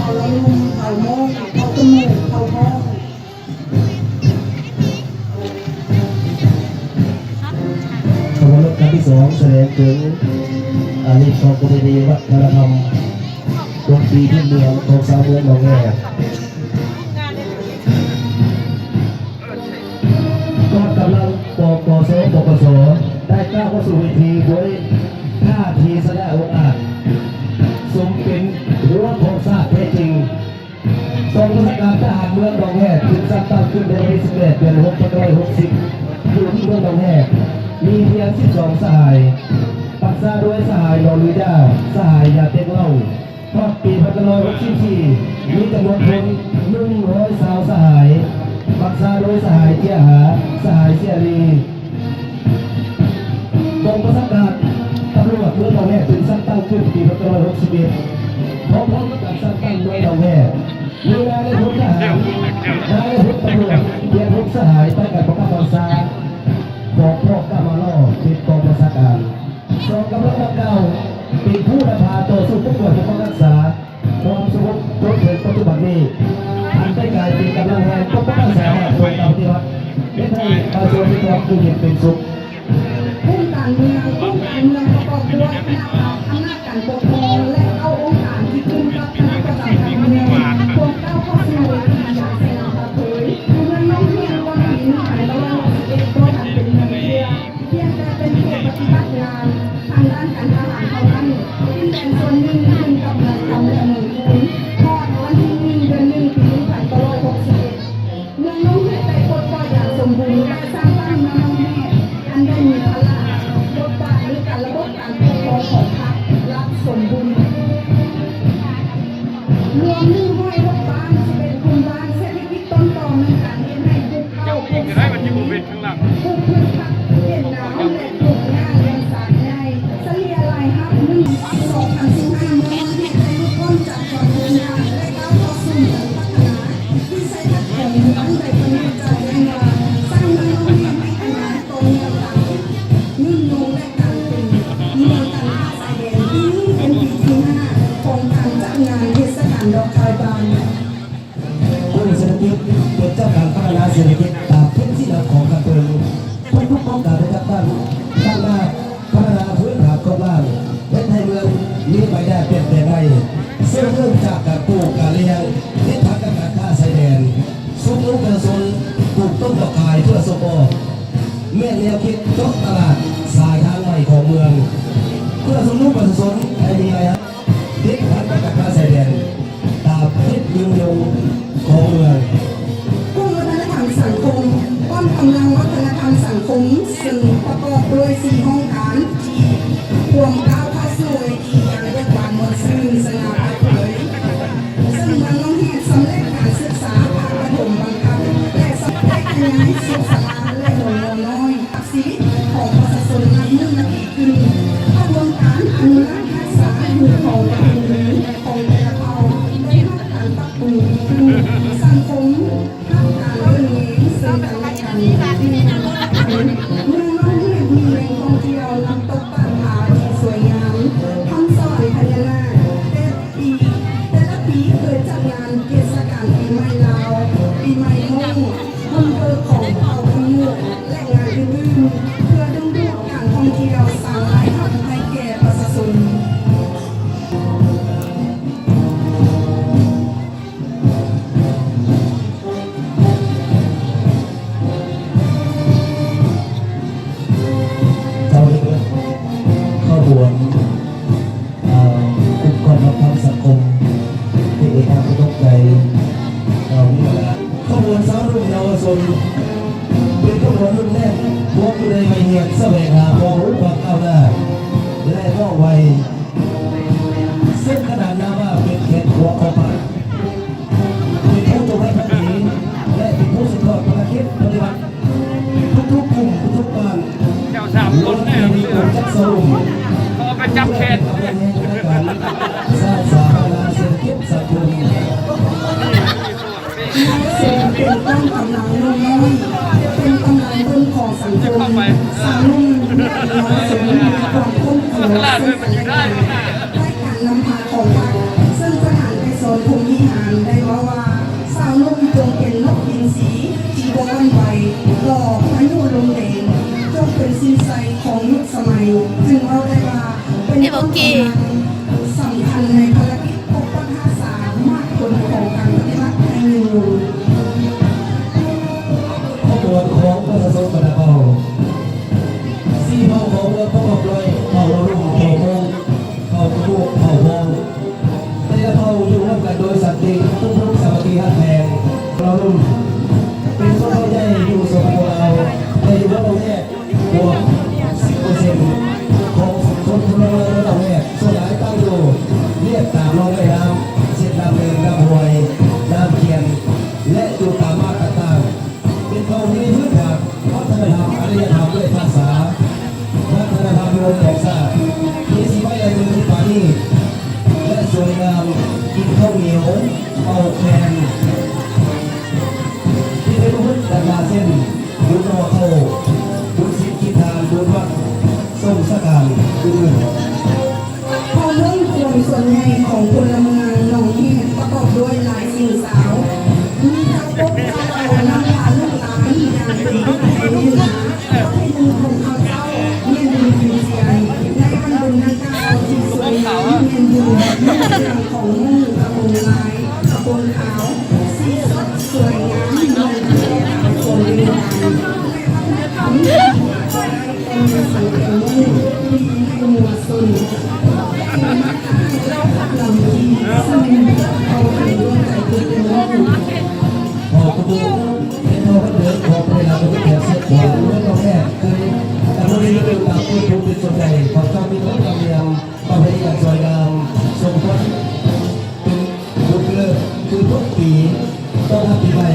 ເຂົ້າໃນໜຸ່ມ ເຂົ້າໂມງ ເຂົ້າຂະໂມງ ເຂົ້າທ້ອງ. ຂະບວນລົດຄັນທີສອງ ສະແດງເຖິງອານິສງຂອງປະເພນີວັດທະນະທຳດົນຕີພື້ນເມືອງຂອງຊາວເມືອງໜອງແຮ. ກອງກຳລັງ ປກສ ປກສ ໄດ້ກ້າວເຂົ້າສູ່ເວທີດ້ວຍທ່າທີຊະນະອົງອາດ ສົມເປັນຫົວຂອງຊາດແທ້ຈິງ. ກອງບັນຊາການທະຫານເມືອງໜອງແຮ ຖືກສ້າງຕັ້ງຂຶ້ນໃນວັນທີສິບແປດ ເດືອນຫົກ ພັນເກົ້າຮ້ອຍຫົກສິບ ຢູ່ທີ່ເມືອງໜອງແຮ ມີພຽງສິບສອງສະຫາຍ, ບັນຊາໂດຍສະຫາຍ ໜໍລືດາ, ສະຫາຍ ຢາເຕັກເລົ່າ. ຮອດປີພັນເກົ້າຮ້ອຍຫົກສິບສີ່ ມີຈຳນວນຄົນໜຶ່ງຮ້ອຍຊາວສະຫາຍ, ບັນຊາໂດຍສະຫາຍ ເຈຍຫາ, ສະຫາຍ ເຊຍລີ. ກອງບັນຊາການຕຳຫຼວດເມືອງໜອງແຮ ຖືກສ້າງຕັ້ງຂຶ້ນປີພັນເກົ້າຮ້ອຍຫົກສິບເອັດ ພ້ອມໆກັບການສ້າງຕັ້ງເມືອງໜອງແຮ ມີນາຍນາຍພົນທະຫານ, ນາຍນາຍພົນຕຳຫຼວດ ພຽງຫົກສະຫາຍ ພາກັນປະກອບບັນຊາ ຂອງພວກກາມາລໍ ເປັນກອງບັນຊາການ. ສອງກຳລັງດັ່ງກ່າວ ເປັນຜູ້ນຳພາຕໍ່ສູ້ປົກປ້ອງ ປົກປັກຮັກສາຄວາມສະຫງົບຈົນເຖິງປັດຈຸບັນນີ້ ອັນໄດ້ກາຍເປັນກຳລັງແຫ່ງປົກປັກຮັກສາ ແລະ ປົກປັກປະຕິວັດ ເຮັດໃຫ້ປະຊາຊົນມີຄວາມຢູ່ເຢັນເປັນສຸກ. ອົງການເມືອງ, ອົງການເມືອງປະກອບດ້ວຍຄະນະອຳນາດການປົກຄອງ ແລະ ເກົ້າອົງການທີ່ຂຶ້ນກັບຄະນະປະຈຳການເມືອງ ພວກກ້າວເຂົ້າສູ່ເວທີຢ່າງສະຫງ່າຜ່າເຜີຍ. ເມືອງໜອງແຮ ກ່ອນປີໜຶ່ງພັນເກົ້າຮ້ອຍຫົກສິບເອັດ ບໍ່ທັນເປັນເມືອງເທື່ອ. ພຽງແຕ່ເປັນຜູ້ປະຕິບັດງານທາງດ້ານການທະຫານເທົ່ານັ້ນ, ດິນແດນສ່ວນໜຶ່ງຂຶ້ນກັບນາງຄຳ ແລະ ເມືອງຄູນ. ຮອດວັນທີໜຶ່ງ ເດືອນໜຶ່ງ ປີໜຶ່ງພັນເກົ້າຮ້ອຍຫົກສິບເອັດ ເມືອງໜອງແຮໄດ້ປົດປ່ອຍຢ່າງສົມບູນ ແລະ ສ້າງຕັ້ງເມືອງໜອງແຮ ອັນໄດ້ມີພາລະບົດບາດໃນການລະບົບການປົກຄອງຂອງພັກລັດສົມບູນ. ລວມໜຶ່ງຮ້ອຍຫົກບ້ານ, ສິບເອັດກຸ່ມບ້ານ, ເສດຖະກິດຕົ້ນຕໍແມ່ນການເຮັດໄຮ່ປູກເຂົ້າ ປູກສາລີ, ປູກພືດຜັກ, ເຮັດນາ ແລະ ປູກຫຍ້າລ້ຽງສັດໃຫຍ່. ສະເລ່ຍລາຍຮັບໜຶ່ງ ປີສອງພັນສິບຫ້າ ເມືອງໜອງແຮໄດ້ຫຼຸດພົ້ນຈາກຄວາມທຸກຍາກ ແລະ ກ້າວເຂົ້າສູ່ເມືອງພັດທະນາ. ວິໄສທັດຂອງເມືອງໄດ້ປະນຶກຈະແຈ້ງວ່າ ສ້າງເມືອງໜອງແຮໃຫ້ຂະຫຍາຍຕໍ່ເນື່ອງຕາມທິດຍືນຍົງ ແລະ ການເປັນເມືອງການຄ້າຊາຍແດນ ປີນີ້ເປັນປີທີຫ້າຂອງການຈັດງານເທດສະການດອກຄາຍບານ. ກຸ່ມເສດຖະກິດເປັນເຈົ້າການພັດທະນາເສດຖະກິດຕາມທິດຊີ້ນຳຂອງຂັ້ນເທິງ. ທຸກໆໂຄງການໄດ້ຈັດຕັ້ງຕັ້ງໜ້າພັດທະນາພື້ນຖານໂຄງລ່າງ ເຮັດໃຫ້ເມືອງມີໃບໜ້າປ່ຽນແປງໄດ້ ເຊິ່ງເລີ່ມຈາກການປູກ, ການລ້ຽງ, ເຮັດພັກກັບການຄ້າຊາຍແດນ. ຊຸມນຸມປະຊາຊົນປູກຕົ້ນດອກຄາຍເພື່ອສົ່ງອອກ ແມ່ນແນວຄິດເຈາະຕະຫຼາດສາຍທາງໃໝ່ຂອງເມືອງ ເພື່ອຊຸມນຸມປະຊາຊົນໃຫ້ມີລາຍຮັບຕິດພັນກັບການຄ້າຊາຍແດນ ຕາມທິດຍືນຍົງຂອງເມືອງ. ກຸ່ມວັດທະນະທຳສັງຄົມ ປ້ອມກຳລັງວັດທະນະທຳສັງຄົມ ເຊິ່ງປະກອບດ້ວຍສີ່ຫ້ອງການ ທີ່ພວມກ້າວເຂົ້າສູ່ເວທີຢ່າງເບີກບານມ່ວນຊື່ນ ສະຫງ່າຜ່າເຜີຍ. ເຊິ່ງເມືອງໜອງແຮສຳເລັດການສຶກສາພາກປະຖົມບັງຄັບ ແລະ ສຳເລັດຂະຫຍາຍສຸກສາລາ ແລະ ໂຮງໝໍນ້ອຍ ກັບຊີວິດຂອງປະຊາຊົນນັບມື້ນັບດີຂຶ້ນ. ຂະບວນການອະນຸລັກຮັກສາຢູ່ຂອງປະເພນີຂອງແຕ່ລະເຜົ່າໄດ້ຮັບການປັບປຸງດີຂຶ້ນ. ສັງຄົມຮັກການເບິ່ງແຍງເຊິ່ງກັນແລະກັນ. ເມືອງໜອງແຮມີແຫຼ່ງທ່ອງທ່ຽວນ້ຳຕົກປາກຜາທີ່ສວຍງາມ, ຄຳສະຫວັນພະຍານາກ ແຕ່ ປີ ແຕ່ລະປີເຄີຍຈັດງານເທດສະການປີໃໝ່ລາວ, ປີໃໝ່ມົ້ງ, ບຸນເບີກຂອງເຜົ່າຂະຫຍູກ ແລະ ງານອື່ນໆ ເພື່ອດຶງດູດການທ່ອງທ່ຽວ, ສ້າງລາຍຮັບໃຫ້ແກ່ປະຊາຊົນ. ເຈົ້າເຮັດວຽກຂະບວນ ເອີ ກຸ່ມກອງທັບທາງສັງຄົມທີ່ເອກະຕົກໃຈ ເອີ ມີເວລາ ຂະບວນຊາວໜຸ່ມເຍົາວະຊົນ ເປັນຂະບວນລຸ້ນແລກ ພວກຢູ່ໃນໄວຮຽນ ສະແຫວງຫາຄວາມຮູ້ຄວາມກ້າວໜ້າ ແລະ ວ່ອງໄວ ເຊິ່ງຂະໜານນາມວ່າເປັນແຂນຂວາຂອງພະ ເປັນຜູ້ຈົ່ງໄດ້ພັກດີ ແລະ ເປັນຜູ້ສືບທອດພາລະກິດປະຕິບັດ ທຸກໆກຸ່ມ ທຸກໆບ້ານ ເຈົ້າສາມຄົນແນ່ ລ້ວນແຕ່ມີອົງຈັກສະຫຼຸມ ເຂົາເອົາໄປຈັບແຂນ ເພື່ອເປັນກຳລັງແຮງໃນການສ້າງສາພັດທະນາເສດຖະກິດສັງຄົມ. ເຊິ່ງເປັນກອງກຳລັງໜຸ່ມນ້ອຍ ເປັນກຳລັງຕົ້ນຂອງສັງຄົມ. ຊາວໜຸ່ມເຍົາວະຊົນມີຄວາມຄົ້ນຄວ້າເຊິ່ງກັນແລະກັນ ດ້ວຍການນຳພາຂອງພັກ ເຊິ່ງສະຖານໄກສອນພົມວິ ຂະບວນຂອງປະຊາຊົນບັນດາເຜົ່າ ສີ່ເຜົ່າຂອງເມືອງປະກອບດ້ວຍເຜົ່າລາວລຸ່ມ ເຜົ່າມົ້ງ ເຜົ່າກະໂທກ ເຜົ່າມົ້ງ ແຕ່ລະເຜົ່າຢູ່ຮ່ວມກັນໂດຍສັນຕິ ອົບຮົມສາມັກຄີຮັກແພງ. ເຜົ່າລາວລຸ່ມເປັນຊົນເຜົ່າໃຫຍ່ຢູ່ ສປປ ລາວ ແລະ ຢູ່ລາວແທ້ ກວ່າສິບເປີເຊັນຂອງຄົນພະເມືອງລາວໃນລາວແທ້ ສ່ວນຫຼາຍຕັ້ງຢູ່ລຽບຕາມລຳແມ່ນ້ຳ ເຊັ່ນ ນ້ຳເລີນ, ນ້ຳຫ້ວຍ, ນ້ຳຂຽນ ແລະ ຢູ່ຕາມບ້ານຕ່າງໆ ເປັນເຜົ່າທີ່ມີພື້ນຖານວັດທະນະທຳ, ອາລິຍະທຳ ແລະ ພາສາ, ວັດທະນະທຳລວມຂອງຊາດ ມີສີໄມ້ລາຍມືທີ່ປານີດ ແລະ ສວຍງາມ, ກິນເຂົ້າໜຽວ ເປົ່າແຄນ ທີ່ເປັນຮູບການລາເຊັ່ນ ບຸນຫໍ່ເຂົ້າ, ບຸນສິນກິນທານ, ບຸນວັດ, ສົງສະການ ອື່ນໆ. ເຜົ່າມົ້ງ ຄວາມສ່ວນໃຫຍ່ຂອງພົນລະເມືອງໜອງແຮດ ປະກອບດ້ວຍຫຼາຍສິງສາວ ມີເຈົ້າປົກເຈົ້າເອົານຳພາລູກຫຼານຢ່າງເຕັມຮູບແບບນີ້. ປະເພນີຂອງເຂົາເຈົ້າແມ່ນບຸນກິນຈຽນ. ໃນວັນບຸນດັ່ງກ່າວທີ່ສວຍງາມແມ່ນບຸນແບບເມືອງຂອງມຸ້ງ ກະໂປງລາຍ ກະໂປງຂາວ ສີສົດສວຍງາມ ເມືອງແຕ່ລະຄົນເປັນລາຍ ແລະ ວັດທະນະທຳ ເປັນສັງເກດມຸ້ງ ທີ່ໃຫ້ມົວຊົນ ເຈົ້າພາບລຳທີ່ສະເໜ່ຫາເຂົ້າໄປດ້ວຍໃຈເປັນມົ້ງ. ເຜົ່າກະໂບ ເປັນເຜົ່າພັນເດີຂອງປະເທດລາວ ເປັນແຂກເຊື້ອຂອງເມືອງເກົ່າແຂກ ເຄີຍດຳລົງຊີວິດຢູ່ຕາມຕົ້ນພູເປັນສ່ວນໃຫຍ່. ເຂົາເຈົ້າມີຂະໜົມລຳລຽງປະເພນີອັນສວຍງາມ ສົ່ງຜົນເປັນບຸນເລີດ ຄືທຸກປີຕ້ອນຮັບປີໃໝ່